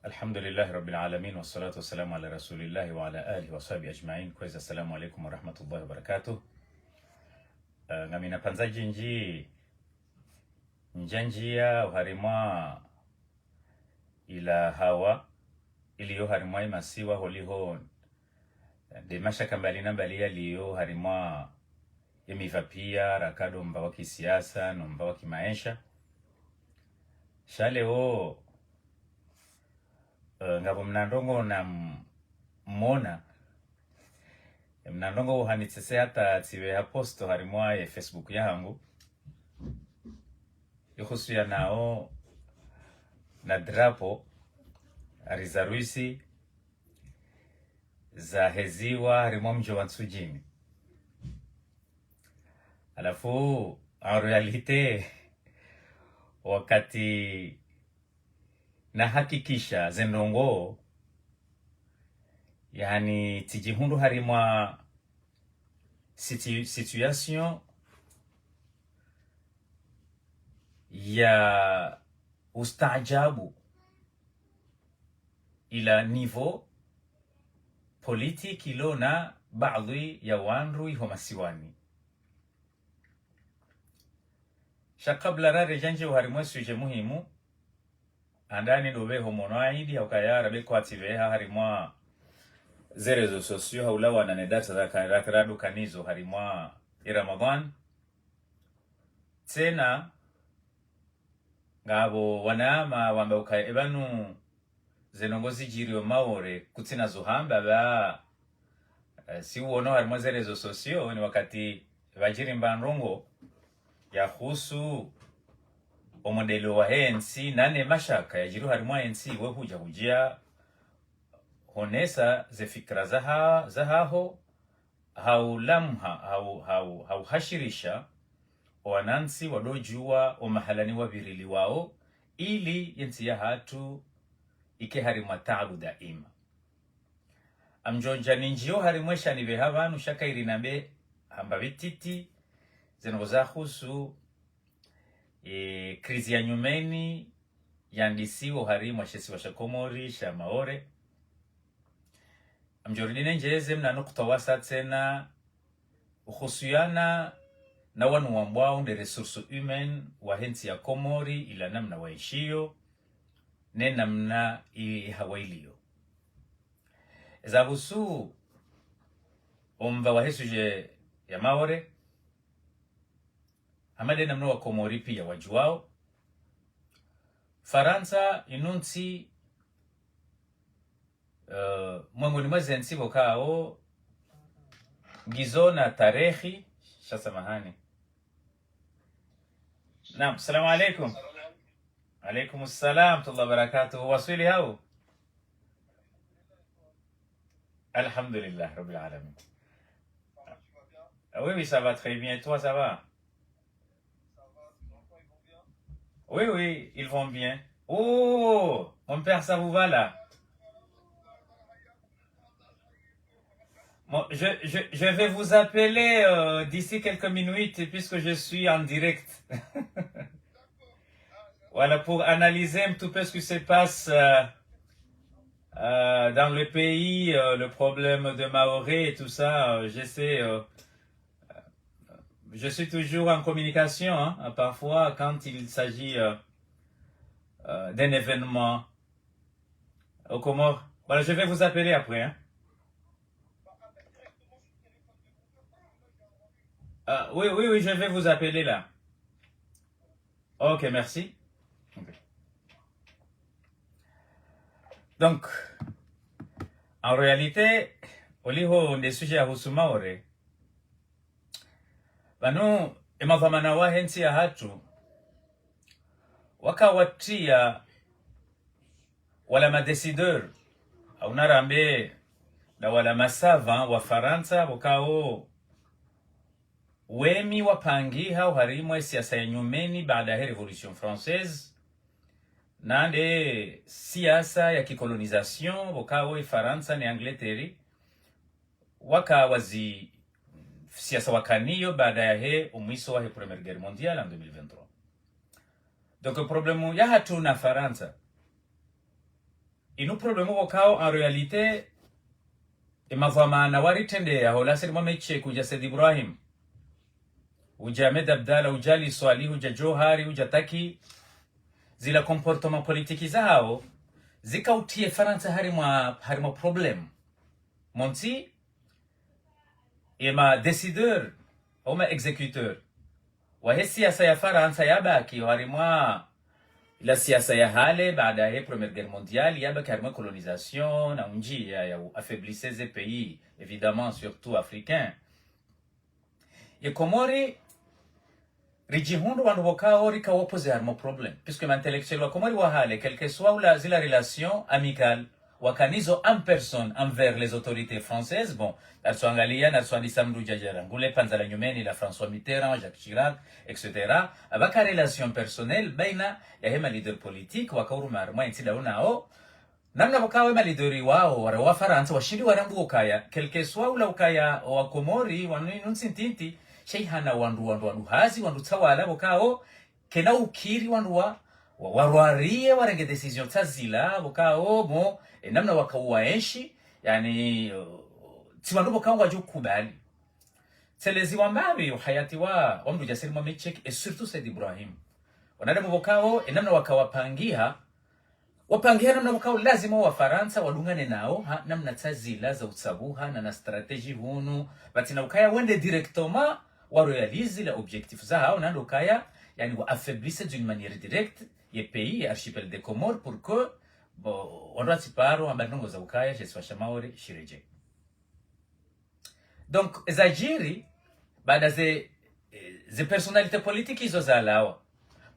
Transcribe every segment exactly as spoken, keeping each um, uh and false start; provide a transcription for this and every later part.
الحمد لله رب العالمين، والصلاة والسلام على رسول الله وعلى آله وصحبه أجمعين. Kwezi, السلام عليكم ورحمة الله وبركاته. Eh, ngamina pvandza djindji ndjandjiya oharimwa ila hawa iliyo harimwa yemasiwa holiho nde mashaka mbali na mbali yaliyo harimwa yemiva piya, raka ndo mva wa kisiasa, no mva wa kimaesha. Sha leo, eh, ngapvo mna ndrongo na m-, mona. Mna ndrongo uhanitsese hata tsiveha posto harimwa ye Facebook yahangu. Ihusuyanao na drapo ari za Rusi zaheziwa harimwa mdji wa Ntsudjini. Halafu, en réalité, wakati nahakikisha ze ndrongo, yaani, tsidjihundru harimwa situ-, situation ya ustaajabu ila niveau politique ilo na baadhwi ya wandru iho masiwani. Sha kabla raredja ndje oharimwa ye sujet muhimu, handani ndo pveho mono aidi haukaya rabe kwatsi pveha harimwa ze réseaux sociaux haulawana ne data za ka-, ra-, radukanizo harimwa ye Ramadan. Tsena, ngapvo wanama wamba ukaya epvanu ze ndrongo zidjiriyo Maore kutsina zo hamba pva, eh, si uono harimwa ze réseaux sociaux, ni wakati pvadjiri mba ndrongo yahusu omodelo wahe ntsi, nane mashaka yadjiri harimwa ye ntsi, we hudja hudjiya honesa ze fikira zaha-, zahaho, haulamha, hau-, hau-, hauhashirisha owanantsi wadodjuwa omahalani wapviriliwao, ili ye ntsi yahatru ike harimwa taabu daima. Ngamdjo ndja nindjiyo harimwa ye shani pveha pvanu sha kayiri nambe hamba pvititi, ze ndrongo zahusu, eh, crise ya nyumeni yandisiwa harimwa she isiwa sha Komori, sha Maore. Ngamdjo rudi nendjeze mna nukta wasa tsena, uhusuyana na wanu wambwao nde ressources humaines wahe ntsi ya Komori, ila namna waishiyo, ne namna i-, ihawa iliyo. Eza husu omva wahe sujet ya Maore, hama nde namna wa Komori piya wadjuwao, Farantsa inu ntsi, eh, mwengoni mwa ze ntsi pvokao ngizo na tarehi, sha samahani. Naam, salamu alaikum. Alaikum salam wa rahmatullahi wa barakatuh. Waswili hau? Alhamdulillah Rabbil Alamin. Ah oui, oui, ça va très bien. Et toi, ça va? Oui, oui, ils vont bien. Oh, mon père, ça vous va là? Bon, je, je, je vais vous appeler, euh, d'ici quelques minutes puisque je suis en direct. Voilà, pour analyser un tout peu ce qui se passe, euh, euh, dans le pays, euh, le problème de Maoré et tout ça, euh, j'essaie, euh, je suis toujours en communication, hein, parfois quand il s'agit, euh, euh, d'un événement aux Comores. Voilà, je vais vous appeler après, hein. Ah, oui, oui, oui, je vais vous appeler là. Ok, merci. Ok. Donc, en réalité, oliho nde sujet yahusu Maore, pvanu emadhwamana wahe ntsi yahatru waka watriya wala madécideurs, au narambe nda wala masavants wa Farantsa, pvokao wemi wapangiha oharimwa esiasa ya nyumeni baada he Révolution Française, na nde siasa ya kicolonisation, pvokao e Farantsa ne Angleterre waka wazi siasa wakaniyo baada yahe omwiso wahe Première Guerre mondiale en deux mille vingt-trois. Donc, problème yahatru na Farantsa, Inu problème pvokao en réalité, e madhwamana waritrendeya, hola Said Mohamed Cheikh, udja Said Ibrahim, udja Ahmed Abdallah, udja Ali Swalihi, udja Djohari, udja Taki, zila comportement politique zahao, zikautriye Farantsa harimwa, harimwa problème. Montsi, ye ma décideur, au ma exécuteur, wahe siasa ya Farantsa yabaki harimwa la siasa ya hale, baada he Première Guerre Mondiale, yabaki harimwa colonisation, na undji ya, ya u affaiblisse ze pays, évidemment, surtout africains. Ye Komori, ridjihundru wandru pvokao rika opposé harimwa problème. Puisque ma intellectuels wa Komori wa hale, quel que soit ula zila relation amicale, wakanazo en personne envers les autorités françaises, bon, naritsoangalia, naritsoandisa mndru djadjara, ngule pandza la nyumeni la François Mitterrand, Jacques Chirac, et cetera. Apvaka relation personnelle, baina yahe ma leader politique, wakauruma harimwa entsi dao nao, namna pvokao we ma leader wao, wara wa Farantsa, washindi warambu ukaya, quel que soit ula ukaya wa Komori, wanu inu ntsi ntiti, sha ihana wandru, wandru, wandru hazi, wandru tsawala pvokao, kena ukiri wandru wa, wa, warwariye, warenge décision tsazila, pvokao, bon, e namna wakao waenshi, yani, uh, tsi wandru pvokao ngwadjo kubali. Tsi lezi wa mbapvi, uhayati wa, wa mndru dja Said Mohamed Cheikh, et surtout Said Ibrahim. Wanadamu pvokao, e namna wakao wapangiha, wapangiha namna pvokao lazima wa Farantsa wadungane nao, ha, namna tsazila za utsabuha, na, na stratégie hunu, pvatsina ukaya wende directement wa réaliser la objectif zahao, nando ukaya, yani wa affaiblisse d'une manière directe, ye pays, ye archipel des Comores, pour que, bon, wandru watsiparo, amba ndrongo za ukaya, she isiwa sha Maore, shiredjee. Donc, ezadjiri, baada ze, eh, ze personnalité politique izo zalawa.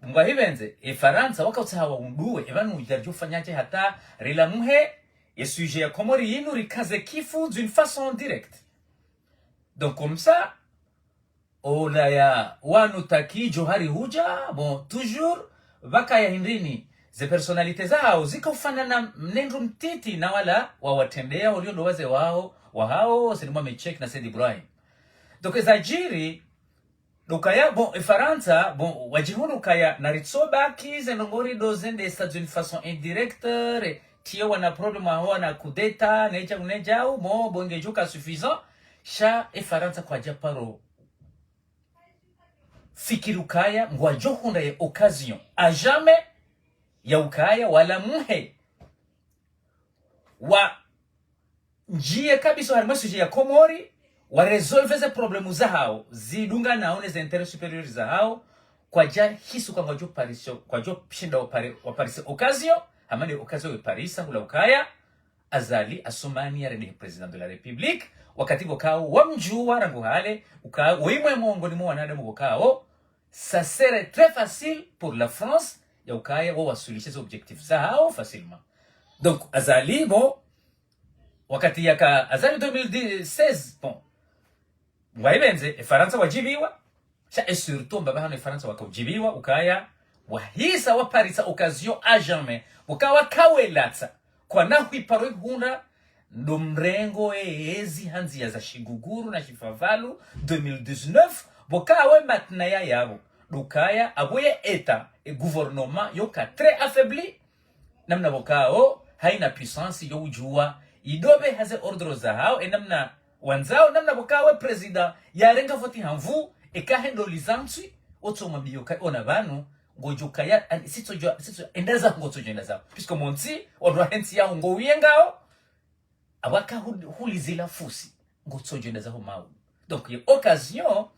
Ngwahipvendze, e Farantsa, wakautsaha waundrue, e pvanu udjadjo fanyaje hata rilamuhe, ye sujet ya Komori yinu rikaze kifu d'une façon directe. Donc, comme ça, ola ya wanu Taki Djohari hudja, bon, toujours, pvakaya hindrini, ze personnalité zahao, zikaufanana mnendru mtiti na wala wawatrendeya, olio ndo wazee wao, wahao, Said Mohamed Cheikh na Said Ibrahim. Donc, ezadjiri, ndo ukaya, bon, e Farantsa, bon, wadjihundru ukaya, naritsobaki, ze ndrongoo rido zendesa d'une façon indirecte, re, tiye wana problème, aho wana coup d'État, nedja, nedja, bon, bon, ngedjoka suffisant, sha e Farantsa kwadja paro fikiri ukaya, ngwadjo hundra ye occasion, à jamais, ya ukaya, walamuhe, wandjiye kabisa harimwa sujet ya Komori, wa résolve ze problème zahao, zidunganao ne ze intérêts supérieurs zahao, kwadja hisi uka ngwadjo parise, kwadjo shinda wapare, waparise occasion, hama ne occasion weparisa, hula ukaya, Azali Assoumani yarendehe président de la République, wakati pvokao wamdjuwa rangu hale, ukao, woyi mwe mongoni mwa wanadamu pvokao, ça serait très facile pour la France, ya ukaya, wawaswilishe ze objectifs zahao facilement. Donc, Azali, bon, wakati yaka Azali deux mille seize, bon, ngwahipvendze, e Farantsa wadjibiwa, sha e surtout mbapvi hanu e Farantsa wakaudjibiwa, ukaya, wahisa waparisa occasion à jamais, ukawa kawelatsa, kwana hwiparo ihundra, ndo mrengo e ezi ha ndziya za shiguguru na shifavalu, deux mille dix-neuf, pvokawe matna ya yapvo, ndo ukaya, apvo ye État, e gouvernement, yoka très affaibli, namna pvokao, haina puissance yo udjuwa, idopve haze ordre zahao, e namna wandzao, namna pvokao, président, yarenga voti ha nvu, eka hendo lizantswi, otso mwambiyo ka, ona pvanu, ngodjo kaya, ani, sitso djo, sitso, enda zaho, ngotsodjo enda zaho. Puisque montsi, ondro hentsi yaho, ngo uyengao, awaka hu-, hulizila fusi, ngotsodjo enda zaho mau. Donc, ye occasion,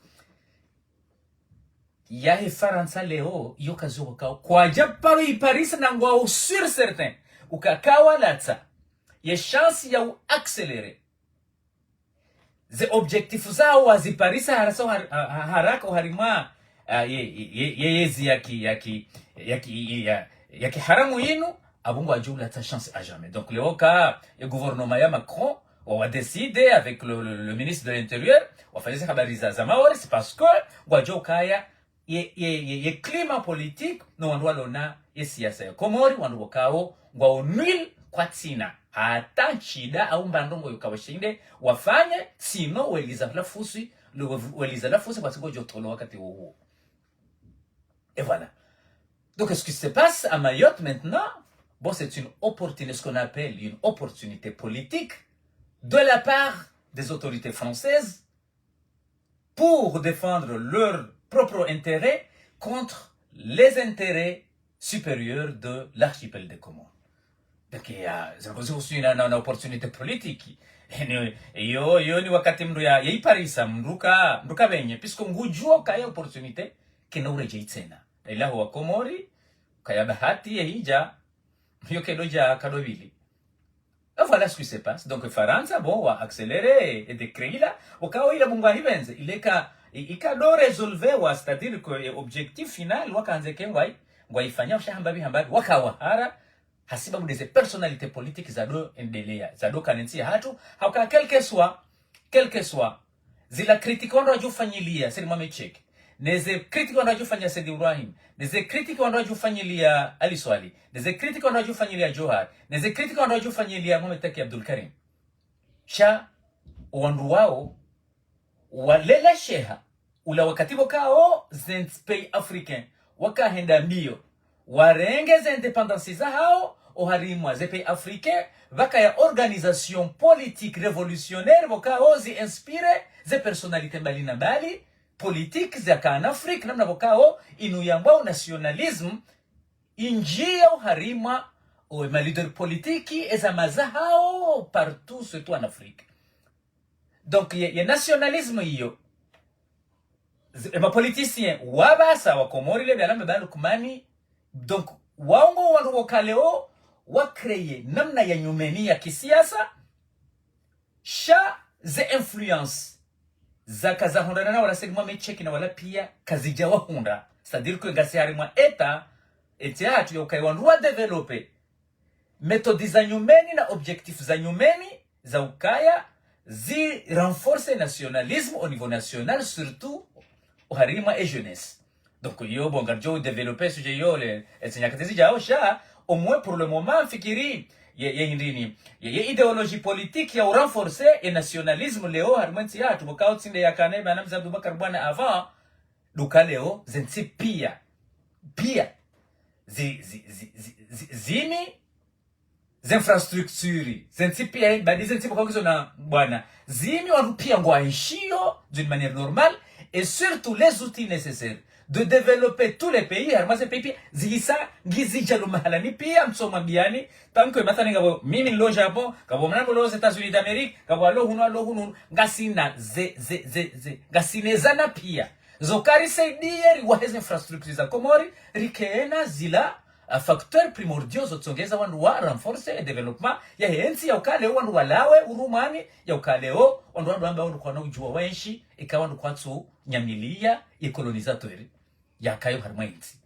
yahe Farantsa leo, iyo occasion wakao kwadja paro iparisa na ngwao sûr certain, uka kawalatsa, ye chance ya u accélérer ze objectifs zao waziparisa harasa har-, ha-, ha-, haraka harimwa, ah, ye, ye, ye, ye ezi yaki, yaki, yaki, ya, yaki haramu yinu, apvo ngwadjo ulatsa chance à jamais. Donc, leo ka, ye gouvernement ya Macron, wa, wa décider avec le, le, le ministre de l'Intérieur, wafanyise habari za, za Maore, c'est parce que ngwadjo ukaya, ye, ye, ye, ye climat politique, no wandru walona ye siasa ya Komori, wandru pvokao, ngwao nul kwatsina. Hata ntsida au mbandrongo yoka washinde wafanye, tsino weliza la fusi, le, weliza la fusi, parce que ngodjo tolo wakati wowo. Et voilà. Donc, ce qui se passe à Mayotte maintenant, Bon, c'est une opportunité, ce qu'on appelle une opportunité politique de la part des autorités françaises pour défendre leurs propres intérêts contre les intérêts supérieurs de l'archipel des Comores. Donc, il y a, c'est aussi une, une, une opportunité politique. Iyo, iyo ni wakati mndru ya, ya iparisa, mndru ka, mndru ka benye, puisque ngudjuo kaya opportunité, kina uredjei tsena. Ila huwa Komori, kaya bahati ya hija, yo kedo ja kado bili. Et voilà ce qui se passe. Donc, Farantsa, bon, wa accélérer et de créer là. Au cas où il a munga hibenze, il est ka, i, i kado résolver wa, c'est-à-dire que, eh, objectif final, wa kanze ke ngwai, ngwai fanya, usha hambabi, hambabi, waka wahara, hasibabu des personnalités politiques za do endelea, za do kanentsi ya hatru, hauka quel que soit, quel que soit, zila critique wandru wadjufanyilia Said Mohamed Cheikh, neze critique wandru wadjufanyilia Said Ibrahim, neze critique wandru wadjufanyilia Ali Swali, neze critique wandru wadjufanyilia Johar, neze critique wandru wadjufanyilia Mohamed Taki Abdoulkarim. Sha, wandru wao, walelesheha, ula wakati pvokao, zentsi pays africains, wakahenda mbio, warenge ze indépendance zahao, oharimwa ze pays africains, pvakaya organisation politique révolutionnaire, pvokao zi inspire, ze personnalité mbali na mbali, politique za ka en Afrique, namna pvokao, inu yambwao nationalisme, injia oharimwa, o, ma leader politique, eza mazahao, partout, surtout en Afrique. Donc, ye, ye nationalisme iyo, z-, ema politiciens, wapvasa wa Komori le biala mbe ba Lukmani, donc, wao ngo wandru wo kaleo, wa créer namna ya nyumeni ya kisiasa, sha ze influence, zaka zahundrana na wala Said Mohamed Cheikh na wala pia, kazidja wahundra. C'est-à-dire que ngasi harimwa état, état hatru ya ukaya wandru wa développer, méthode za nyumeni na objectif za nyumeni, za ukaya, zi renforce nationalisme au niveau national, surtout oharimwa e jeunesse. Donc, yo, bon, ngaridjo développer sujet yo, le, e zinyakati zidjao, sha, au moins pour le moment, mfikiri, ye, ye hindrini, ye, ye idéologie politique ya u renforcer e nationalisme leo, harimwa entsi yatru, pvokao tsi nde yakana, bwana Mze Aboubacar Bwana avant, duka leo, zentsi pia, pia, zi, zi, zi, zi, zi, zimi, ze infrastructure, zentsi pia, badi zentsi pia kwa kizo na bwana. Zimi wandru pia ngwaenshio d'une manière normale, et surtout les outils nécessaires de développer tous les pays, harimwa ze pays pia, zihisa, ngizidjalo mahalani pia, mtsoma biani, tant que mathalan ngapvo, mimi nilo Japon, ngapvo mwanangu lo États-Unis d'Amérique, ngapvo alo hunu, alo hunu, ngasina ze, ze, ze, ze, ngasina zana pia. Zo kari saidiye riwahe ze infrastructure za Komori, rikena zila, a, facteurs primordiaux zotsongeza wandru wa renforcer e développement yahe entsi ya ukaya leo wandru walawe urumani ya ukaya leo wandru wandru amba wandru kwana udjuwa waenshi, ika wandru kwatsu nyamiliya ye colonisateur yakayo harimwa entsi.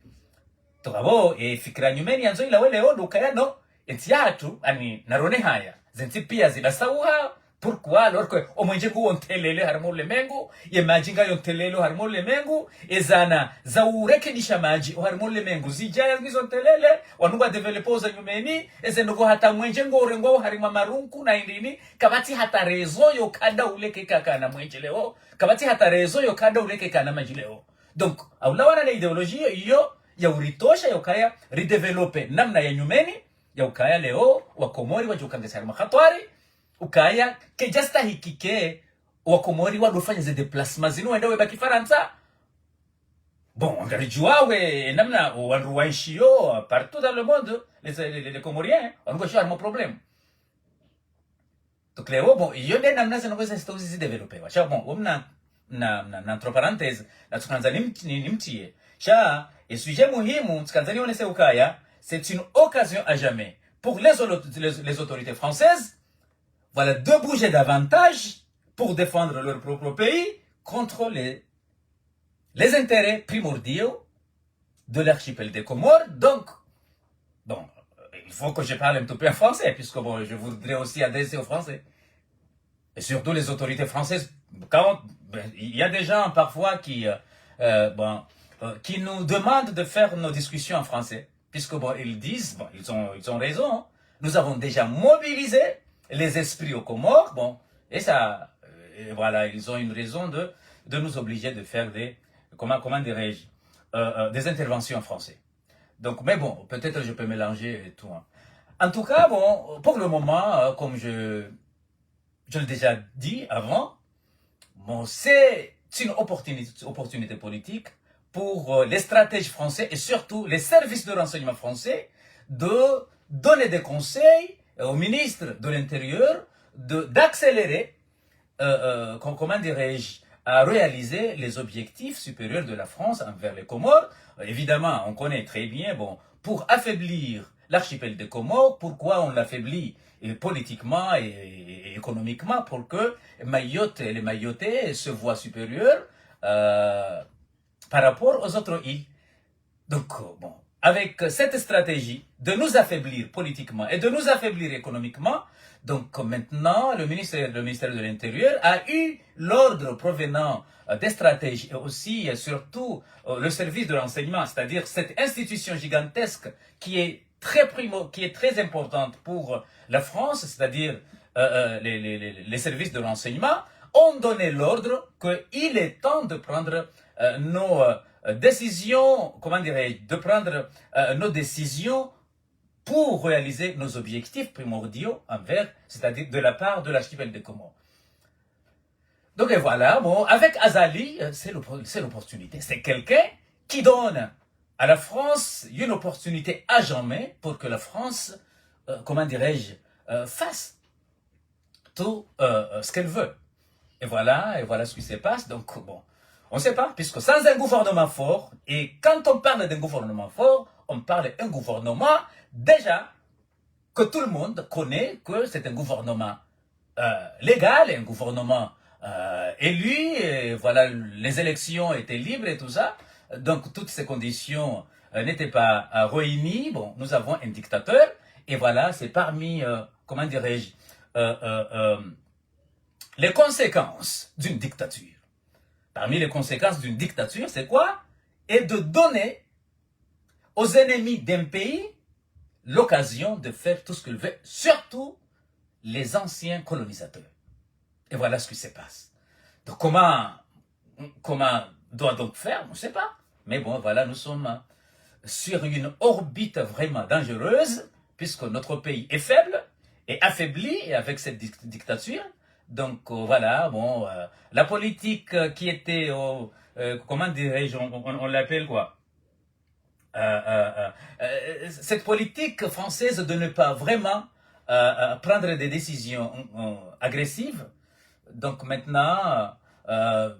Tokapvo, e, fikira nyumeni yandzo ilawe leo ndo ukaya no, entsi yatru, ani, narone haya, zentsi pia zidasauha, pourquoi, alors que omwenje nguwo ntelele harimwa ulemengu, ye madji ngayo ntelele harimwa ulemengu, ezana za urekebisha madji oharimwa ulemengu, zidjaya ngizo ntelele, wandru ngwa développer oza nyumeni, eze ndrongoo hata mwenje ngo urengwa oharimwa marunku na indrini, kapvatsi hata raison yo kada uleke kakana mwenje leo, kapvatsi hata raison yo kada uleke kana madji leo. Donc, aulawana na idéologie iyo, ya uritosha ya ukaya ridévelopper namna ya nyumeni, ya ukaya leo, wakomori wadjo kangasi harimwa hatwari, ukaya, kedjastahiki ke, wakomori wadofanya ze déplacement zinu wende webaki Farantsa. Bon, ngaridjuwa we, namna, wandru waenshio, partout dans le monde, les, les, les, les Comoriens, wandru waenshio harimwa problème. Donc, leo, bon, iyo nde namna zinu kweza zitsozi zidéveloppewa. Sha, bon, omna, na, na, na, entre parenthèses, na tsukandza ni mti-, ni, ni mtiye. Sha, e sujet muhimu, tsukandza nionese ukaya, c'est une occasion à jamais pour les, les, les autorités françaises, voilà, de bouger davantage pour défendre leur propre pays contre les, les intérêts primordiaux de l'archipel des Comores. Donc, bon, il faut que je parle un tout peu en français, puisque bon, je voudrais aussi adresser aux Français. Et surtout les autorités françaises, quand, ben, il y a des gens parfois qui, euh, euh, bon, euh, qui nous demandent de faire nos discussions en français, puisque bon, ils disent, bon, ils ont, ils ont raison, hein. Nous avons déjà mobilisé les esprits aux Comores, bon, et ça, euh, et voilà, ils ont une raison de, de nous obliger de faire des, comment, comment dirais-je, euh, euh, des interventions en français. Donc, mais bon, peut-être je peux mélanger et tout, hein. En tout cas, bon, pour le moment, euh, comme je, je l'ai déjà dit avant, bon, c'est une opportunité, opportunité politique pour euh, les stratèges français et surtout les services de renseignement français de donner des conseils euh, au ministre de l'Intérieur de, d'accélérer euh, euh, com- comment dirais-je, à réaliser les objectifs supérieurs de la France envers les Comores. Euh, évidemment, on connaît très bien, bon, pour affaiblir l'archipel des Comores, pourquoi on l'affaiblit et politiquement et, et économiquement, pour que Mayotte et les Mayotais se voient supérieurs euh, par rapport aux autres îles. Donc, euh, bon, avec cette stratégie de nous affaiblir politiquement et de nous affaiblir économiquement, donc euh, maintenant, le ministère, le ministère de l'Intérieur a eu l'ordre provenant euh, des stratèges et aussi euh, surtout euh, le service de renseignement, c'est-à-dire cette institution gigantesque qui est très primo, qui est très importante pour euh, la France, c'est-à-dire euh, euh, les, les, les, les services de renseignement, ont donné l'ordre qu'il est temps de prendre euh, nos euh, décisions, comment dirais-je, de prendre euh, nos décisions pour réaliser nos objectifs primordiaux envers, c'est-à-dire de la part de l'archipel des Comores. Donc et voilà, bon, avec Azali, euh, c'est l'oppor- c'est l'opportunité. C'est quelqu'un qui donne à la France une opportunité à jamais pour que la France, euh, comment dirais-je, euh, fasse tout euh, euh, ce qu'elle veut. Et voilà, et voilà ce qui se passe. Donc, bon, on ne sait pas, puisque sans un gouvernement fort, et quand on parle d'un gouvernement fort, on parle d'un gouvernement déjà que tout le monde connaît que c'est un gouvernement euh, légal, un gouvernement euh, élu, et voilà, les élections étaient libres et tout ça. Donc, toutes ces conditions euh, n'étaient pas euh, réunies. Bon, nous avons un dictateur, et voilà, c'est parmi, euh, comment dirais-je, euh, euh, euh, les conséquences d'une dictature. Parmi les conséquences d'une dictature, c'est quoi? Et de donner aux ennemis d'un pays l'occasion de faire tout ce qu'ils veulent, surtout les anciens colonisateurs. Et voilà ce qui se passe. Donc comment, comment doit donc faire, on ne sait pas. Mais bon, voilà, nous sommes sur une orbite vraiment dangereuse, puisque notre pays est faible et affaibli avec cette dic- dictature. Donc euh, voilà, bon, euh, la politique euh, qui était, au- euh, comment dirais-je, on, on- on l'appelle quoi? Euh, euh, euh, euh, cette politique française de ne pas vraiment euh, euh, prendre des décisions euh, agressives. Donc maintenant, euh,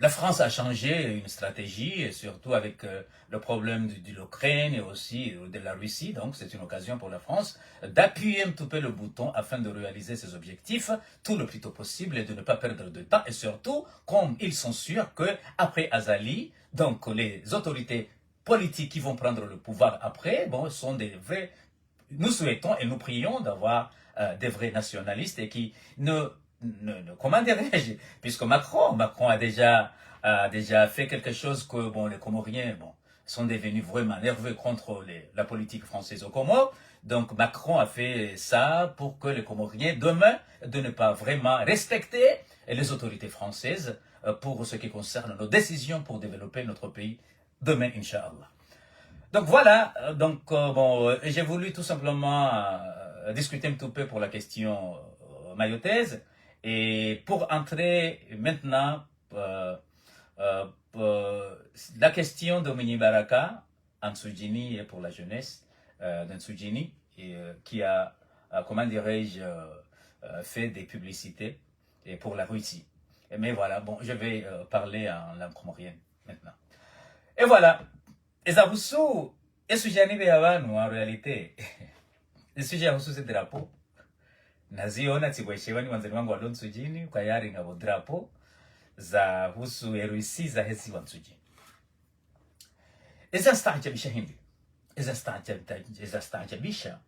la France a changé une stratégie, et surtout avec euh, le problème de, de l'Ukraine et aussi de la Russie. Donc c'est une occasion pour la France d'appuyer un tout peu le bouton afin de réaliser ses objectifs tout le plus tôt possible et de ne pas perdre de temps. Et surtout, comme ils sont sûrs que après Azali, donc les autorités politiques qui vont prendre le pouvoir après, bon, sont des vrais, nous souhaitons et nous prions d'avoir euh, des vrais nationalistes et qui ne, ne, ne- comment dirais-je, puisque Macron, Macron a déjà, a déjà fait quelque chose que, bon, les Comoriens, bon, sont devenus vraiment nerveux contre les- la politique française aux Comores. Donc Macron a fait ça pour que les Comoriens, demain, de ne pas vraiment respecter les autorités françaises euh, pour ce qui concerne nos décisions pour développer notre pays demain, Inch'Allah. Donc voilà, euh, donc euh, bon, euh, j'ai voulu tout simplement euh, discuter un tout peu pour la question euh, mayotaise et pour entrer maintenant euh, euh, euh, la question de Mwinyi Baraka à Ndzudzini et pour la jeunesse euh, de Ndzudzini et, euh, qui a, a, comment dirais-je, euh, euh, fait des publicités et pour la Russie. Et mais voilà, bon, je vais euh, parler en langue comorienne maintenant. Et voilà. Eza husu, e sujet ni ya pvanu, en réalité. E sujet ya husu ze drapeau. Naziona tsi kweshewa ni wandzani wangu walo Ndzudzini, kwa yari ngapvo drapeau za husu e Russie za hezi wa Ndzudzini. Eza staajabisha hindri. Eza staaja- eza staajabisha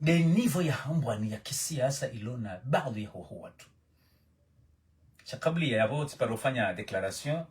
nde niveau ya hambwani ya kisiasa ilo na baadhwi ya hoho watu. Sha kabla ya yapvo tsiparo fanya déclaration,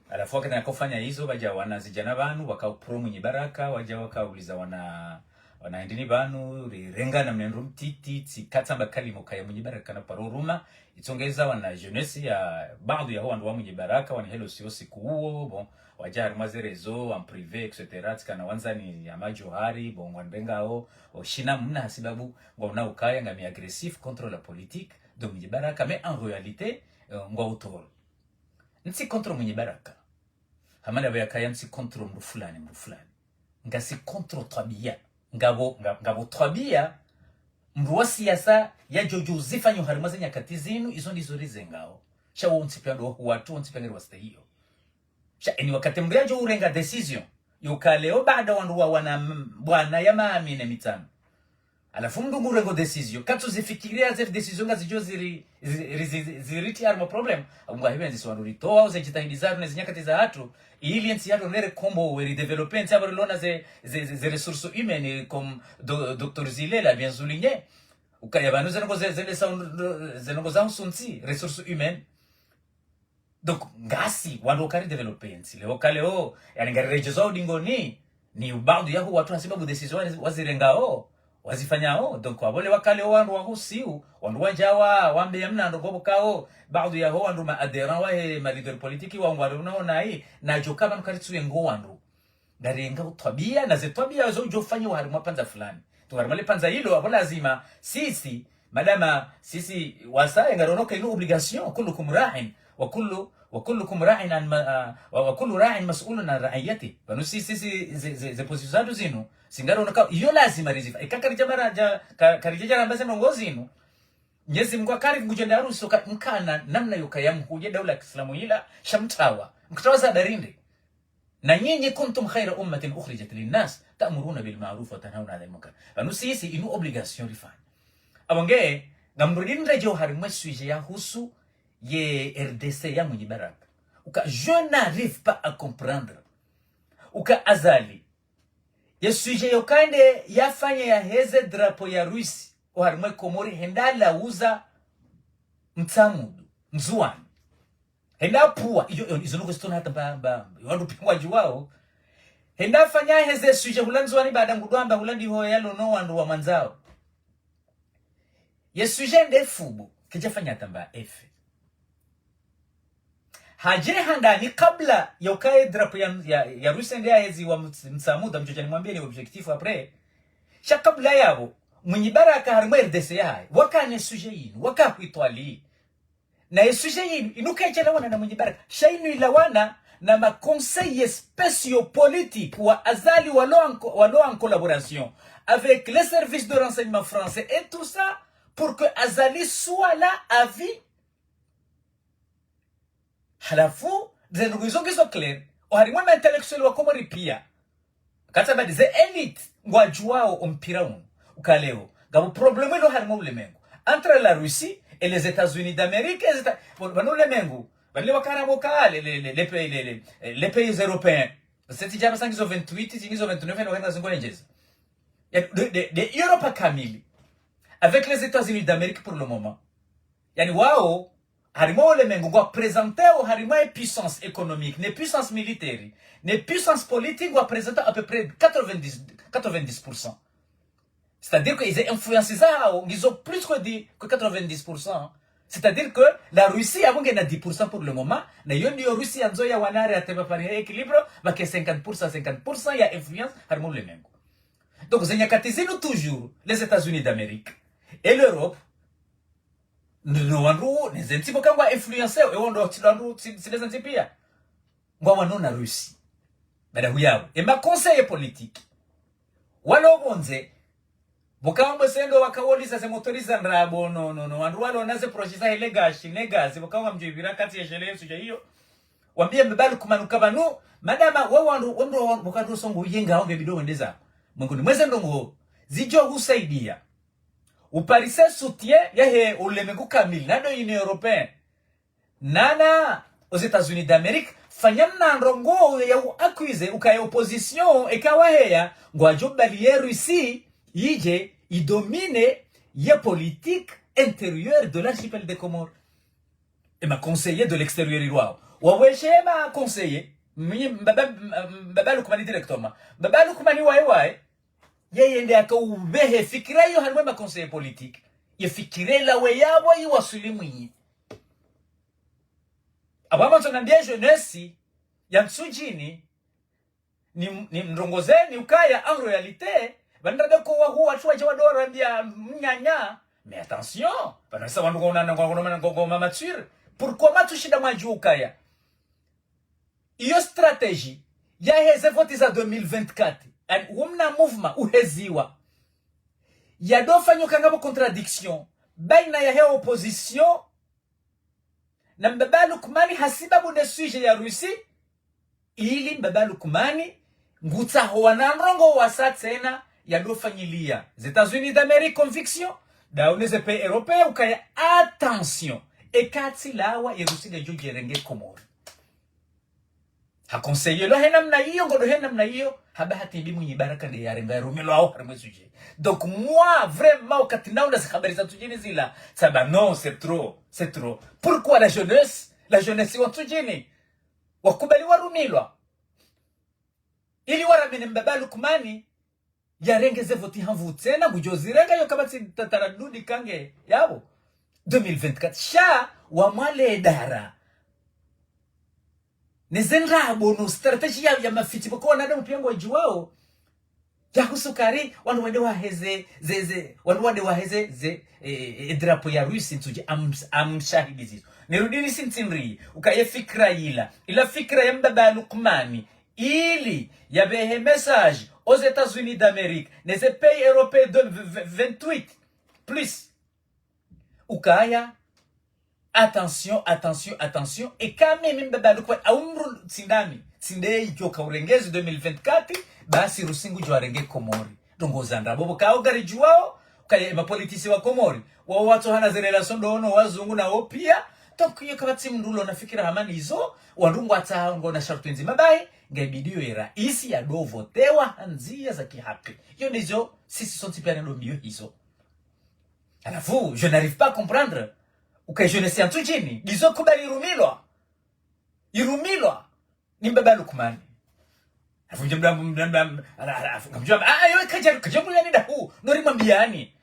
halafu wakati nakofanya izo, wadja wana zidjana pvanu, waka upro Mwinyi Baraka, wadja waka uliza wana, wana hindrini pvanu, ri- renga na mnendru mtiti, tsi katsamba kalima kaya Mwinyi Baraka na paro ruma, itsongeza wana jeunesse ya, baadhwi ya ho wandru wa Mwinyi Baraka, wani helo sio siku uwo, bon, Wadja harimwa ze réseaux, en privé, et cetera. Tsikana wandzani ya madjohari, bon, ngwanirengao, o shina mna hasibabu, ngwaona ukaya ngami agressif contre la politique, donc Mwinyi Baraka, mais en réalité, euh, ngwa utoro. Ntsi contre Mwinyi Baraka. Hamana be yakaya ntsi contre mdru fulani, mdru fulani. Ngasi contre twabiya. Ngapvo, nga-, ngapvo twabiya, mdru wa siasa ya djodjo zifanyo harimwa ze nyakati zinu, izo ndizo rizengao. Sha wo ntsi pia ndo watru, wo ntsi pia ngeri wastehiyo. Sha eni wakati mdru yadjo urenga décision, yo ka leo baada wandru wa wana m-, bwana ya maami ne mitsano. Halafu mdru ngurengo décision, katsu zifikiria ze décision ngazidjo ziri, zi-, ri-, zi-, zi-, ziriti harimwa problème. Ngwa hivyo nzisi wandru ritowa, uze djitihadi zatru, ne zinyakati zahatru, ili entsi yatru nere kombowe, ri développer entsi apvo rilona ze, ze, ze, ze ressources humaines, comme do-, docteur Zile l'a bien souligné. Ukaya pvanu ze ndrongoo ze, ze, ze, ze ndrongoo za husu ntsi, ressources humaines. Donc, ngasi, wandru waka ri développer entsi. Leo ka leo, yani ngari redjeza udingoni, ni baadhwi yaho watru hasibabu décision wazi-, wazirengao, wazifanyao. Donc, apvo leo ka leo wandru wahusiu, wandru wadjawa, wambe ya mna ndrongoo pvo kao, baadhwi yaho wandru ma adhérents wahe ma leaders politiques wa ngwari unaona hii, na djo ka pvanu karitsuye ngo wandru. Ngarenga utwabiya, na ze twabiya zo udjo fanyiwa harimwa pvandza fulani. Tu harimwa le pvandza ilo, apvo lazima, sisi, madama, sisi, wasaya, ngarono ka inu obligation, كلكم راع، وكل، وكلكم راع عن م-، ah, و-، وكل راع مسؤول عن رعيته. Pvanu sisi, sisi, ze, ze, ze position zatru zinu, singarono ka, iyo lazima rizifa. Eka karidja mara dja, ka-, karidja dja ramba ze ndrongoo zinu. Mnyezi Mungu akari ngudjo ndaruso ka, mkana, namna yoka ya mhudje daula ya kiislamu ila, sha mtrawa. Mtrawa za darinde. Na nyinyi, كنتم خير أمة أخرجت للناس تأمرون بالمعروف وتنهون عن المنكر. Pvanu sisi inu obligation rifanya. Apvo nge, ngamrudi nredjeo harimwa sujet ya husu ye R D C ya Mwinyi Baraka. Uka, je n'arrive pas à comprendre. Uka Azali. Ye sujet yoka ende yafanya yaheze drapeau ya Russie. Oharimwa Komori henda lauza Mtsamudu, Ndzuwani. Henda pvuwa, iyo, iyo, izo nuko zitsona hata mba, mba, wandru pia ngwadjuwao. Henda fanya heze sujet hula Ndzuwani baada ngudo amba hula ndiho yalono wandru wa mwandzao. Ye sujet nde fubu, kidja fanya hata mba effet. Hadjiri handani kabla ya ukaye drapeau ya, ya, ya Russie nde yaheziwa Ms-, Mtsamudu, mdjodja nimwambie ni objectif après. Sha kabla yapvo, Mwinyi Baraka harimwa R D C yahaye, waka ne sujet yinu, waka huitwali. Na ye sujet yinu, inu kaidja lawana na Mwinyi Baraka. Sha inu ilawana na ma conseillers spéciaux politiques wa Azali walo en co-, walo en collaboration avec les services de renseignement français et tout ça, pour que Azali soit là à vie. Halafu, ze ndrongoo izo ngizo clair, oharimwa ma intellectuels wa Komori pia. Katsabadi ze élites ngwadjuwao ompira unu. Uka leo, ngapvo problème ilo harimwa ulemengu. Entre la Russie et les États-Unis d'Amérique, les Éta-, bon, pvanu ulemengu, pvanu le wakara boka, les, les, les, les pays, les, les, les pays européens. Seti djaba sa ngizo vingt-huit, ngizo vingt-neuf, eno hena zingo endjeza. Ya, de, de, de Europa kamili. Avec les États-Unis d'Amérique pour le moment. Yani wao, harimwa ulemengu ngwa présenteo harimwa ye puissance économique, ne puissance militaire, ne puissance politique ngwa présenteo à peu près quatre-vingt-dix, quatre-vingt-dix pour cent. C'est-à-dire que ize influence zahao ngizo plus que dix, que quatre-vingt-dix pour cent. C'est-à-dire que la Russie yapvo ngena dix pour cent pour le moment, na iyo ndiyo Russie yandzo yawane hari hata pvapvani he équilibre, pvake cinquante pour cent, cinquante pour cent ya influence harimwa ulemengu. Donc, ze nyakati zinu toujours, les États-Unis d'Amérique et l'Europe, ndo wandru, ne ze ntsi pvo ka ngwa influenceo, ewo ndo tsi wandru, tsi, tsi ne ze ntsi pia. Ngwawanao na Russie. Baada huyapvo, e ma conseillers politiques walo pvondze, pvo ka wambe sendo wakawolisa ze motori za ndrabo, no, no, no, wandru walo na ze projets za hele gashi, ne gazi, pvo ka wamdjo ipvira kati ya shele yesu dja iyo. Wambie mbabalu kumanuka pvanu, madama, wa wandru, wandru, wandru, pvo ka ndru songo uyenga, wambe bido wende za. Mwengoni mwa ze ndrongoo zidjo husaidia uparise soutien yahe ulemengu kamili, nado Union Européenne, nana aux États-Unis d'Amérique, fanya mna ndrongoo ya u accuser, ukaya opposition, eka waheya, ngwadjo bali ye Russie, yidje, idomine ye politique intérieure de l'archipel des Comores. E ma conseillers de l'extérieur ilwao. Waweshe ma conseillers, mi, mbaba, mbaba Lukumani directement. Mbaba Lukumani waye waye, yeye nde aka ubehe fikira iyo harimwa ma conseillers politiques. Ye fikira ilawe yapvo iwaswili Mwinyi. Apvo amanso nambia jeunesse, ya ntsudjini, ni, ni mrongozeni ukaya, en réalité, pvanu ndapvo ko wahu watru wadja wadorambia mnyanya, mais attention, pvanu sa wandru ngona, ngona, ngona, ngona, ngona mature. Pourquoi matsushinda mwadjuwa ukaya iyo stratégie yaheze voti za deux mille vingt-quatre, ani wumna mouvement uheziwa, yadofanya ukaya ngapvo contradiction baina yahe opposition na Mbaba Lukmani hasibabu ne sujet ya Russie, ili Mbaba Lukmani ngutsaho wana ndrongoo wasa tsena yadofanyilia ze États-Unis d'Amérique conviction, daune ze pays européens ukaya attention, eka tsi lawa ye Russie ngedjo djerenge Komori. Ha conseiller lo he namna iyo, ngodo he namna iyo, haba hatibi Mwinyi Baraka nde yarenga yarumilwao harimwa sujet. Donc moi, vraiment, wakati naona ze habari za ntsudjini zila, tsamba non, c'est trop, c'est trop. Pourquoi la jeunesse, la jeunesse wa ntsudjini wakubali warumilwa ili waramene Mbaba Lukmani yarenge ze voti hanvu tsena, ngudjo zirenga iyo kapvatsi ta-, taradudi kange yapvo. Deux mille vingt-quatre, sha wamwale dara. Ne ze ndrabo no stratégie ya, ya mafitsi pvoko wanadamu pia ngwadjuwao. Ya husukari, wandru wade waheze, ze, ze, wandru wade waheze, ze, e, e, e drapeau ya Russie ntsudji am-, amshahidi zizo. Nirudi nisintindri, ukaya ye fikira yila. Ila fikira ya Mbaba Lukmani, ili yapvehe message aux États-Unis d'Amérique, ne ze pays européens de v-, v-, vingt-huit plus. Ukaya, attention, attention, attention. Eka mimi Mbaba Lukmani, au mdru tsi ndami, tsi nde idjo ka urengezi deux mille vingt-quatre, basi Russie ngudjo arenge Komori. Ndrongoo za ndrabo, pvo kao ngaridjuwao ukaya ye mapoliticiens wa Komori, wao watsohana ze relation ndo no wazungu nawo pia. Donc, iyo kapvatsi mdru ulo na fikira hama nizo, wandru ngwatsaha ngona sharutwi ndzima bahi, nge bidio ye raisi yadovotewa ha ndzia za kihaki. Iyo ndizo, sisi sontsi pia nado mbio hizo. Halafu, je n'arrive pas à comprendre. Ukaya jeunesse ya ntsudjini, ndizo kubali irumilwa. Irumilwa ni Mbaba Lukmani. Halafu mdja mdru, mdru, mdru, ala, ala, halafu, ngamdjo amba, ah, ah, yo, kadja, kadja mdru yani dahu, nori mwambiani.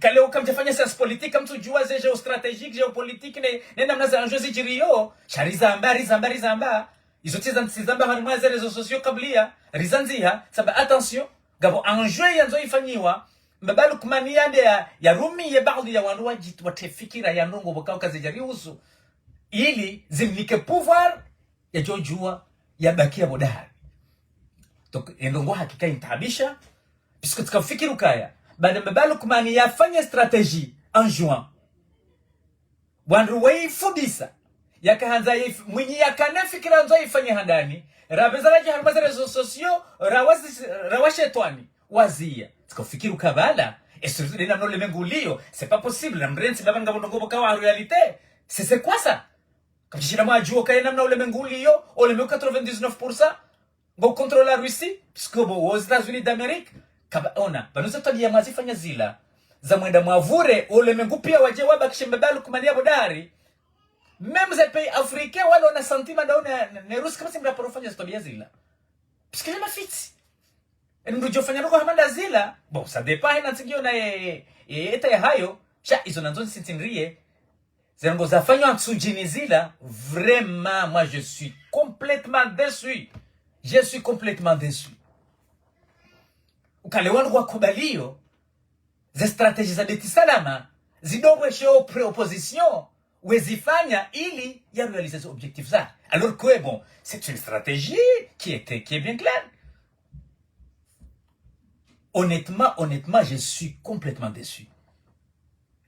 Kale uka mdjafanya science politique, kamtsudjuwa ze géostratégique, géopolitique, ne, ne namna za enjeux zidjiriyo. Sha rizamba, rizamba, rizamba. Izo tsi za, tsi zamba harimwa ze réseaux sociaux kabla ya. Rizandziha, tsamba attention. Ngapvo enjeu yandzo ifanyiwa, Mbaba Lukmani yande ya, yarumiye baadhwi ya wandru wadji-, watrefikira ya ndrongoo pvo kao kazidjarihusu, ili zimnike pouvoir, yadjodjuwa, yabakia pvo dahari. Donc, ye ndrongoo hakika intaabisha, puisque tsika ufikiri ukaya, baada Mbaba Lukmani yafanye stratégie en juin, wandru waifubisa, yakahandza yif-, Mwinyi yakana fikira ndzo ifanye handani, rapveza radja harimwa ze réseaux sociaux, rawazi-, rawashetwani, wazia. Tsika ufikiri ukaya pvala, et surtout nde namna ulemengu uliyo, c'est pas possible, na mrentsi baba ngapvo ndrongoo pvo kao en réalité. C'est, c'est quoi ça? Kapvatsi shinda mwadjuwa ukaya namna ulemengu uliyo, ulemengu quatre-vingt-dix-neuf pour cent, ngo contrôle la Russie, puisque pvo, aux États-Unis d'Amérique, kaba ona, pvanu ze twabiya mwazifanya zila, za mwenda mwavure, ulemengu pia wadje wabakishe Mbaba Lukmani yapvo dahari. Même ze pays africains, walo na sentiment ndawo ne, ne, ne Russie, kapvatsi mdru aparo fanya ze twabiya zila. Puisque ni mafitsi. Eni mdru djofanya ndrongoo hama nda zila, bon, ça dépend, hena ntsi ngiyo na ye, ye, ye état yahayo, sha izo nandzo nisintindriye, ze ndrongoo zafanywa ntsudjini zila, vraiment, moi, je suis complètement déçu. Je suis complètement déçu. Ukaya wandru wakubaliyo, ze stratégie za Beit Salam, zidobweshe o pré-opposition, wezifanya ili ya réaliser ze objectifs za. Alors que, bon, c'est une stratégie qui était, qui est bien claire. Honnêtement, honnêtement, je suis complètement déçu.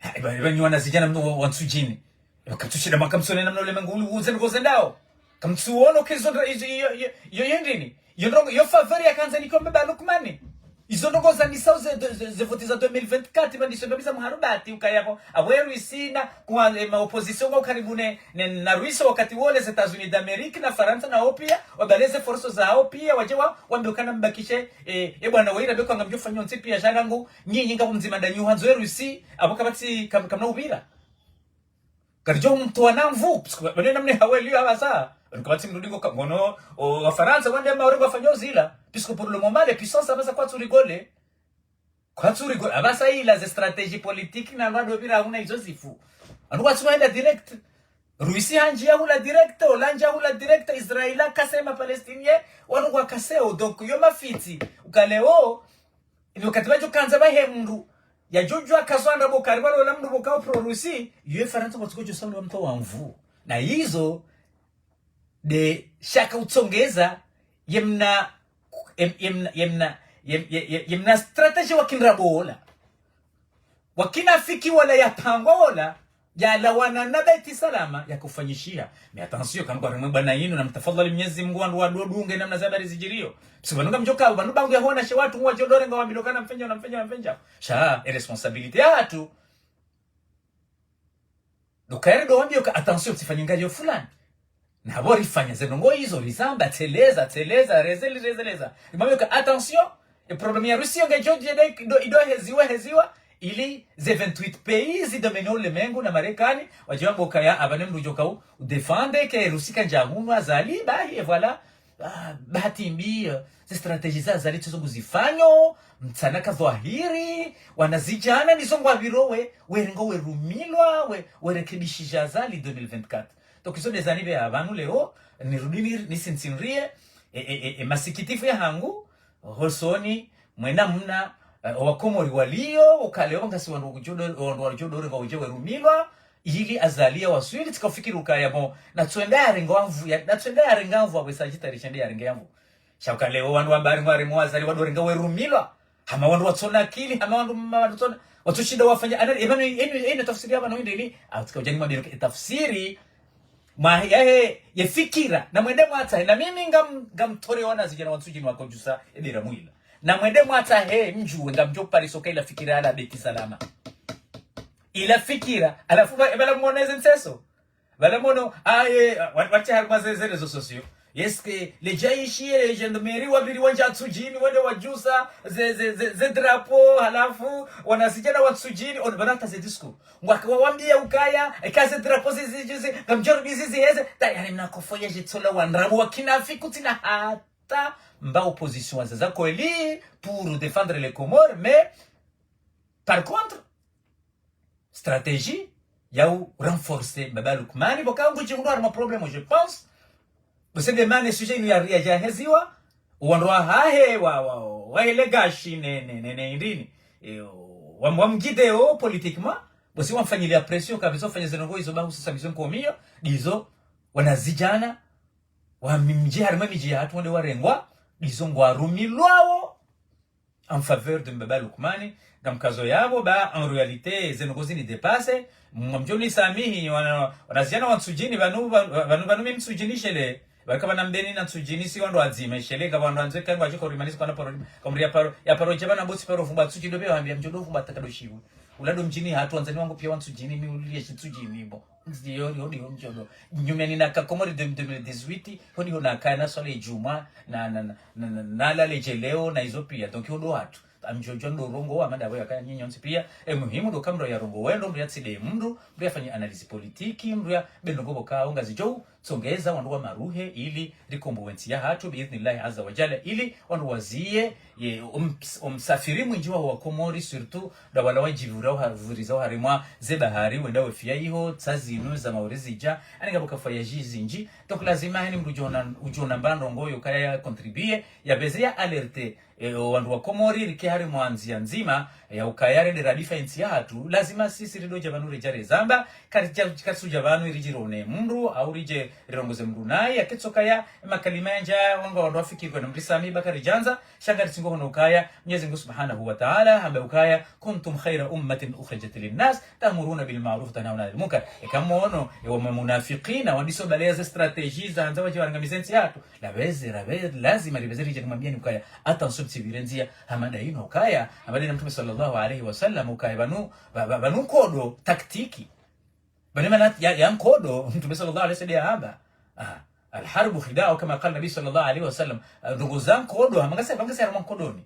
Ah, eba, eba, nyi wanazidjana mno wa, wa ntsudjini. Eba, kamtsushinda mwakamtsone namna ulemengu uli uze ndrongoo zendao. Kamtsuono ke izo ndro-, izo, iyo, iyo, iyo, iyo ndrini? Iyo ndrongoo, iyo faveur yakandza nikwa Mbaba Lukmani. Izo ndrongoo zanisao ze, ze, ze, ze voti za deux mille vingt-quatre, pvandiso mbabiza muharubati, ukaya pvo, apvo Russie na, kwa, eh, ma opposition kwa ukaribu ne, ne, na Russie wakati wole, ze États-Unis d'Amérique na Farantsa nawo pia, wabaleze forces zawo pia, wadje wa, wambe ukana mbakishe, eh, e bwana waira beko ngamdjofanya ntsi pia djarangu, nyinyi ngapvo mdzima ndanyu handzo e Russie, apvo kapvatsi kam-, kamna upvira. Karidjo mtowa na nvu, puisque pvanu namna haweliyo apvasa. Pvanu kapvatsi mdru ndingo ka-, ngono, o, Wafarantsa wande Maore wafanyao zila, puisque pour le moment, les puissances apvasa kwatsu rigoler. Kwatsu rigoler, apvasa ila ze stratégie politique na wandru wapvira huna izo zifu. Anu kwatsu henda direct. Russie handjiya hula direct, Hollande hula direct, Israël akase ma Palestiniens, wanu ngwakaseo. Donc, yo mafitsi, uka leo, ni wakati wadjo kandza pvahe mndru, yadjo djuwa kaso anda pvo kari pvalola mndru pvo kao pro-Russie, yo Farantsa kwatsuko djo sandwa mto wa nvu. Na izo, nde shaka utsongeza, yemna, yem-, yemna, yemna, yem-, ye-, ye-, yemna stratégie wakindra pvo ola. Wakinafiki wala yapangwa ola, yalawana na Beit Salama, yakufanyishiha. Mais attention, kamkwa rimwe bwana yinu, na mtafadhali Mnyezi Mungu wandru wadodunge namna za habari zidjiriyo. Psi pvanu ngamdjoka, pvanu bangu yahona she wandru ngwadjo dorenga wambilwa kana mfenja, na mfenja, na mfenja. Sha, e responsabilité yahatru. Donc, kayari ndo wambiyo ka attention, tsifanye ngayo fulani. Na pvo rifanya ze ndrongo izo, rizamba, tsi leza, tsi leza, rezeli, rezeleza. Rimwambiyo ka attention, e problème ya Russie yo ngedjo dje nde, ido, ido heziwa, heziwa, ili ze vingt-huit pays, zidomine ulemengu na Marekani, wadjiwa pvo kaya, apvane mndru djoka u, udéfendre, ke Russie kandja hunu Azali, bahi, et voilà. Ah, bahati mbi, eh, ze stratégie za Azali tsi zo nguzifanyo, mtsana ka dhwahiri, wanazidjana, nizo ngwapviro we, werengo werumilwa, we, werekebishija Azali deux mille vingt-quatre. Donc, izo ndezani pve apvanu leo, nirudi ni, nisintsinrie, e, e, e, e, masikitifu yahangu, hosoni, mwena mna, eh, owakomori waliyo, uka leo ngasi wandru wakudjo do-, wandru wadjo dorenga wadje werumilwa, ili Azali yawaswili, tsika ufikiri ukaya mo, natswenda yarenga nvu, ya, natswenda yarenga nvu, apvwe sa djitari shende yarenga nvu. Sha uka leo wandru wamba ari mwari mwa Azali wadorenga werumilwa. Hama wandru watsona akili, hama wandru ma-, wandru tsona, watsushinda wafanya, ana, epvanu, enu, enu tafsiri yapvanu inde ili, au tsika udjani mwambie ke tafsiri, mwa, yahe, ye fikira, na mwende mwatsahe, na mimi ngam-, ngamtore wanazidjana wantsudjini wakodjusa, ebera mwila. Na mwende mwatsahe, mdjuwe, ngamdjo pariso ka ila fikira ala Beit Salama. Ila fikira, alafu pva-, pvala mwona eze ntseso. Pvala mwono, aye, wa-, watsi harimwa ze, ze réseaux sociaux. Est-ce que le djaishi, le gendarmerie, wapviri wandja ntsudjini, wende wadjusa, ze, ze, ze, ze drapeau, halafu, wanazidjana wantsudjini, on, pvana hata ze discours. Ngwaka wawambiya ukaya, eka ze drapeau zi, zi, zi, zi, ngamdjo rudi zi, zi, heze, ta, yani mna kofo ya djitsola wandrabo, wakinafiki kutsina hata, mba opposition wazaza kweli, pour défendre les Comores, mais, par contre, stratégie ya u renforcer Baba Lukmani, pvo ka ngudjihundru harimwa problème, je pense. Pvo se demande sujet inu ya, ya, yaheziwa, wandru wahahe, wa, wa, wahe legashi ne, ne, ne, ne indrini. E, wa, wamgideo politiquement, pvo si wamfanyilia pression, kabisa ufanya ze ndrongo izo, ba hususwa izo nkomiyo, ndizo, wanazidjana, wa mi-, mdji harimwa midji yahatru wende warengwa, ndizo ngwarumilwao, en faveur de Mbaba Lukmani, ngamkazo yapvo, ba, en réalité, ze ndrongo zini dépassé, mwa mdjo nisamihi, wana, wanazidjana wantsudjini, pvanu, pvanu, pvanu mi ntsudjini shele, pvaka pvana mbeni na ntsudjini, si wandru wadzima, shele, ka wandru wandzwe, ka ngwadjo korimanisi kwana paro, kamri ya paro, ya paro djaba na botsi paro vumba ntsudjini, ndo pve wambiya mdjo ndo vumba takado shivu. Ulado mdjini hatru, wandzani wangu piya wantsudjini, mi uliye shi ntsudjini, bo. Ndiyo, yo, yo, ndiyo mdjodo. Nyumeni naka Komori de, deux mille dix-huit, hodi hona kaya na swala djumwa, na, na, na, na, na, na lala ledje leo, na izo piya. Donc, hodo hatru. Amdjodjo ndo rongowa, mada we yakaya nyinyi nyontsi piya. E muhimu ndo ka mndru yarongowe, ndo mndru yatside mndru, mndru yafanye analyse politique, mndru ya, be ndrongo pvo ka, ungazidjo, tsongeza, wandru wamaruhe, ili, rikombowe ntsi yahatru, biidhnillahi azza wa jalla, ili, wandru waziye, ye, um-, umsafiri mwindji wa, wa Komori, surtout, nda wala wadjivura uha-, vuriza uharimwa ze bahari, wenda wefiya iho, tsa zinu, za Maore zidja, ani ngapvo kafaya dji zindji. Donc lazima, yani mndru udjona, udjona mba ndrongo yo kaya ya contribuer, ya pveze ya alerte, e, o wandru wa Komori, rike harimwa ndzia ndzima, e, ya ukaya rende radifa entsi yahatru, lazima sisi ridodja pvanu redja rezamba, karidja, karitsudja pvanu iridjirone mndru, au ridje rirongoze mndru naye, yaketsoka ya, makalima yandja, wanga wandru wafikiri kwa namrisami, ba karidjandza, sha ngaritsingo hono ukaya, Mnyezi Mungu Subhanahu wa Ta'ala, hamba ukaya, "كنتم خير أمة أخرجت للناس تأمرون بالمعروف وتنهون عن المنكر." Eka mwono, ewa mamunafikina, wandiso baleya ze stratégie za handza wadje warangamize ntsi yahatru. Lapveze, lapve-, lazima ripveze ridje rimwambiyeni ukaya, attention, mtsipvire ndzia, hamada inu ukaya, hamada ina Mtrume sallallahu alayhi wa sallam ukaya, pvanu, pva-, pva-, pvanu nkodo, tactique. Pvanu mana ya, ya nkodo, Mtrume sallallahu alayhi wa sallam yahamba. Ah, "الحرب خداع" كما قال النبي صلى الله عليه وسلم. Ah, ndrongo za nkodo, hama ngasi, hama ngasi harimwa nkodoni.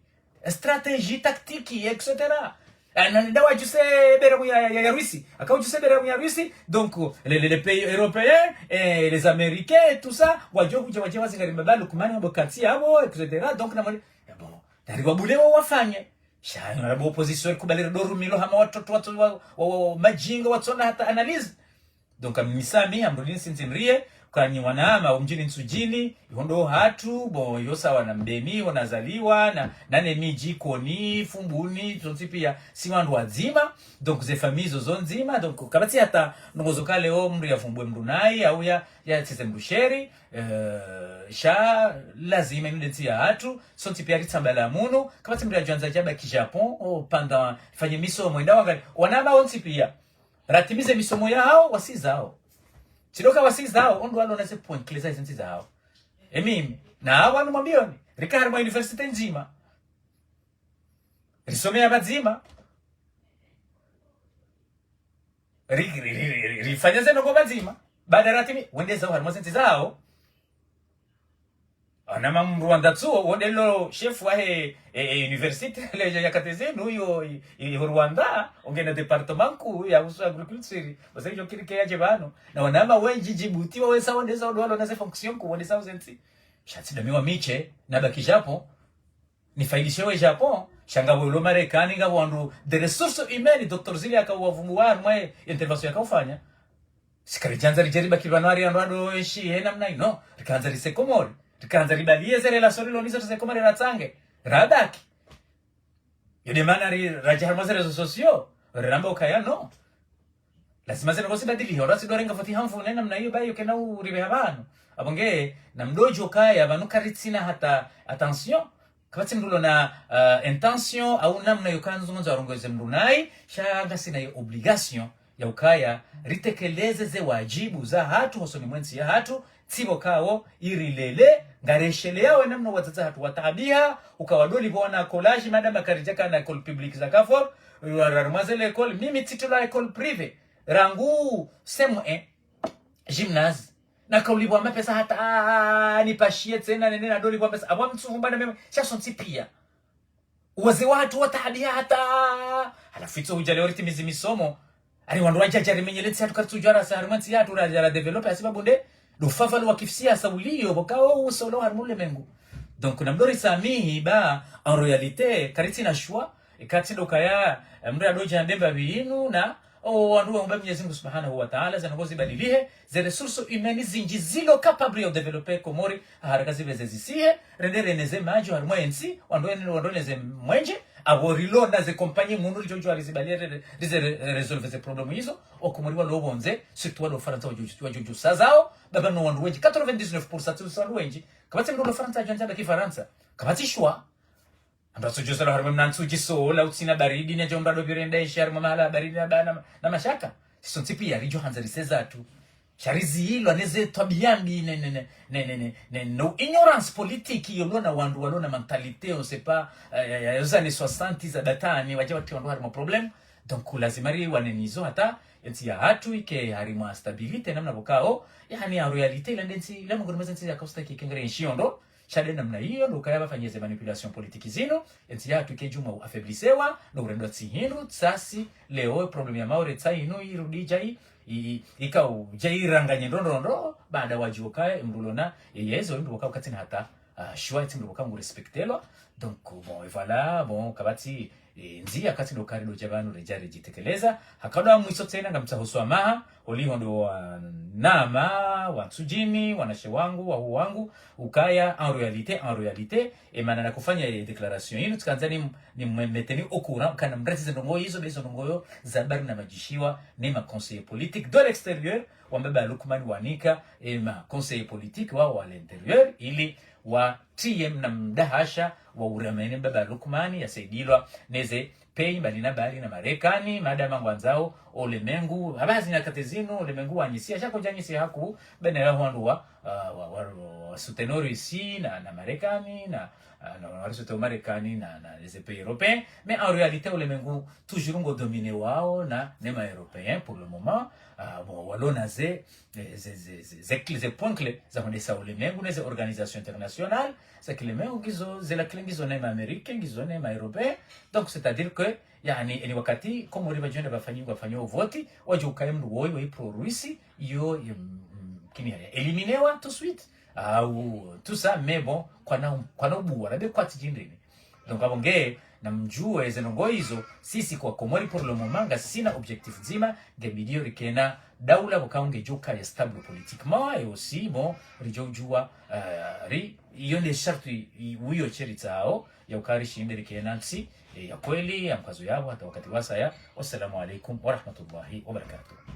Stratégie, tactique, et cetera. Ah, na nda wadjuse beramu ya, ya, ya, ya Russie. Aka udjuse beramu ya Russie. Donc, les, les, les pays européens, eh, les Américains, et tout ça, wadjo kudja, wadja wazingari Mbaba Lukmani, abo kati yabo, et cetera. Donc, na mwali, ya bon, nari wabule wa wafanye. Sha, na bo opposition, kubali ndo rumilwa hama watoto, watoto, wa, wa, wa, wa, majinga, watsona hata analyse. Donc, amnisamihi, amrudi ntsindzi mrie, kanyi wanama, omdjini Ntsudjini, iho ndo hatru, bon, yo sawa na Mbeni, iho nazaliwa, na, na ne midji Koni, Fumbuni, zontsi pia, si wandru wadzima, donc, ze famille zo, zo ndzima, donc, kapvatsi hata, ndrongo zo ka leo, mndru yavumbwe mndru nayi, au ya, yatseze mndru sheri, euh, sha, lazima inu nde ntsi ya hatru, sontsi pia ritsambala munu, kapvatsi mndru yadjwandza djabaki Japon, oh, pendant, fanye misomo, enda wangali, wanama wontsi pia, ratimize misomo yahao, wasizao. Tsi ndo ka wasizao, ondro walo na ze points clés za ze ntsi zahao. Emimi, na hawa nimwambioni, rika harimwa université ndzima. Risomea pvadzima. Ri, ri, ri, ri, ri, rifanya ze ndrongo pvadzima. Baada ratimi, wende zao harimwa ze ntsi zahao. Ana ma Rwanda tsuo, wo nde lo chef wahe, e, e, université, le ya katezenu yo, i, i Rwanda, ongena département nkuu ya usu agriculture. Basa ijo kirike yadje pvanu. Na wanama wendji Djibouti, wawesa wende zao ndo walo na ze fonction nkuu, wende zao ze ntsi. Sha tsi ndami wa miche, nabaki Japon. Nifaidishe we Japon, sha ngapvo ulo Marekani, ngapvo wandru, de ressources humaines, docteur Zili yaka wavumbuwa, mwe intervention yaka ufanya. Si karidjandza ridje ribaki pvanu hari wandru wado enshi he namna inu. Rikandza rise Komori. Rikandza ribalie ze relation rilo nazo rise Komori ratsange. Rabaki. Yo nde mana ri, radja harimwa ze réseaux sociaux. Riramba ukaya no. Lazima ze ndrongo zibadilihe. Ora tsi ndo renga voti ha mvu ne namna iyo bayo kena uripveha pvanu. Apvo nge, namdodjo kaya pvanu karitsina hata attention. Kapvatsi mndru ulo na, euh, intention, au namna yo kandzo ngondzo arongoze mndru nayi, sha ngasina ye obligation ya ukaya ritekeleze ze wadjibu za hatru, hosoni mwe ntsi ya hatru, tsi pvo kawo irilele, ngaresheleyao ye namna wadzadze hatru wataabiha, ukawadoli pvo wana collège, madama karidjaka na école publique za Carrefour, wa, harimwa ze l'école, mimi titula école privée, rangu C M un, gymnase, nakaulipvwa mapesa hata, ah, nipashie tsena nene nadolipvwa mapesa. Apvo mtsuvu mbana meme, sha sontsi pia. Wazee watru wataabiha hata. Halafu itso udja leo ritimizi misomo. Hari wandru wadjadja rimenyele ntsi yatru karitsudjua rasa harimwa ntsi yatru ra, ra développer hasibabu nde. Ndo ufavalo wa kifisiasa uliyo, pvo kawo uso ulo harimwa ulemengu. Donc, namdo risamihi ba, en réalité, karitsina choix, ikatsi ndo kaya, eh, mndru yadodja ndemba pvi inu na, o, wandru waumba Mwenyezi Mungu Subhanahu wa Ta'ala, ze ndrongo zibadilihe, ze ressources humaines zindji zilo capable ya développer Komori, haraka zipve ze zisihe, rende reneze madji harimwa ye ntsi, wandru wene, wandru weneze mwenje, apvo rilo na ze compagnie munu ridjodjua rizibalie re, re, rize re, re, résolve ze problème izo, o Komori walo pvondze, surtout walo Farantsa wadjo, wadjodjo sazao, baba no wandru wendji, quatre-vingt-dix-neuf pour cent tsi wandru wendji, kapvatsi mndru ulo Farantsa yadjwandza baki Farantsa, kapvatsi choix. Amba sodjo zalwa harimwa mna Ntsudji so, la utsina baridi, ne djomba do birenda ishi harimwa mahala baridi na ba, na, na mashaka. Sisontsi pia, ridjo handza rise zatru. Sha rizilwa neze twabia mbi ne, ne, ne, no ignorance politique yolona wandru walona mentalité, on sait pas, euh, ya, ya, ya, za années soixante za batani, wadja watri wandru harimwa problème. Donc, lazima riwane nizo hata, entsi ya hatru ike harimwa stabilité, namna pvo kawo, yani, en réalité, ila nde ntsi, ila mongoni mwa ze ntsi ya kausta ki kengere nshi ondro, sha nde namna iyo, ndo ukaya pvafanye ze manipulation politique zinu, entsi yatru ike djumwa u affaiblisewa, ndo urendwa tsi hindru, tsasi, leo, problème ya Maore tsa inu, irudi dja i, i, i, ikao, dja iranganye ndrondrondro, baada wadjuwa ukaya, mndru ulona, e, yezo, mndru uka ukatsina hata, ah, choix, tsi mndru uka ngu respectelwa. Donc, bon, et voilà, bon, kapvatsi, e, ndziya kapvatsi ndo kari ndo dja pvanu redja redjitekeleza. Haka ndo mwiso tsena ngamtsaho swamaha, oliho ndo wanama, wa Ntsudjini, wanashe wangu, wahuu wangu, ukaya, en réalité, en réalité, e mana nakofanya ye déclaration inu, tsikandza ni, ni mwe, meteni au courant, kana mrati ze ndrongo izo, be izo ndrongo yo, za bari na madjishiwa, ni ma conseillers politiques de l'extérieur, wa mbaba Lukman wanika, e ma conseillers politiques wa, wa l'intérieur, ili wa T M na mdahasha wa uramene mbaba Lukmani ya saidilwa neze pays mbali na mbali na Marekani, madama ngwandzao, olemengu, haba hazi nyakati zinu, olemengu wanyisia, sha kodjanyisia haku, bene ya hwandru wa, ah, wa, wa, wa soutenir Russie na, na Marekani, na, ah, na, na Russie to Marekani, na, na les pays européens. Mais en réalité, olemengu, toujours ngo dominé wao na, ne ma européens pour le moment. Ah, bon, walona ze, ze, ze, ze, ze, ze, ze points clés, za hondesa olemengu, ne ze organisations internationales, za kilemengu ngizo, ze la clé ngizo ne ma Américains, ngizo ne ma Européens. Donc, c'est-à-dire que, yani, eni wakati, Komori wadjo enda pvafanyingwa, pvafanywa voti, wadjo ukaya mndru woyi, woyi pro-Russie, yo, yo, mm, kini ya, éliminewa tout de suite. Ah, ou, tout ça, mais bon, kwana, kwana ubuwa, labe kwatsi djindrini. Donc, apvo nge, Na mdjuwe ze ndrongoo izo, sisi kwa Komori pour le moment ngasina objectif dzima, nge bidi yo rikena daula pvoko ngedjo kaya stable politique. Mawayo si bon, ridjo djuwa, eh, ri, iyo nde sharti i, wiyo tsi ritsao, ya ukaya rishinde rikena ntsi, eh, ya kweli, ya mkazo yapvo, hata wakati wasaya. Wassalamu alaikum wa rahmatullahi wa barakatuh.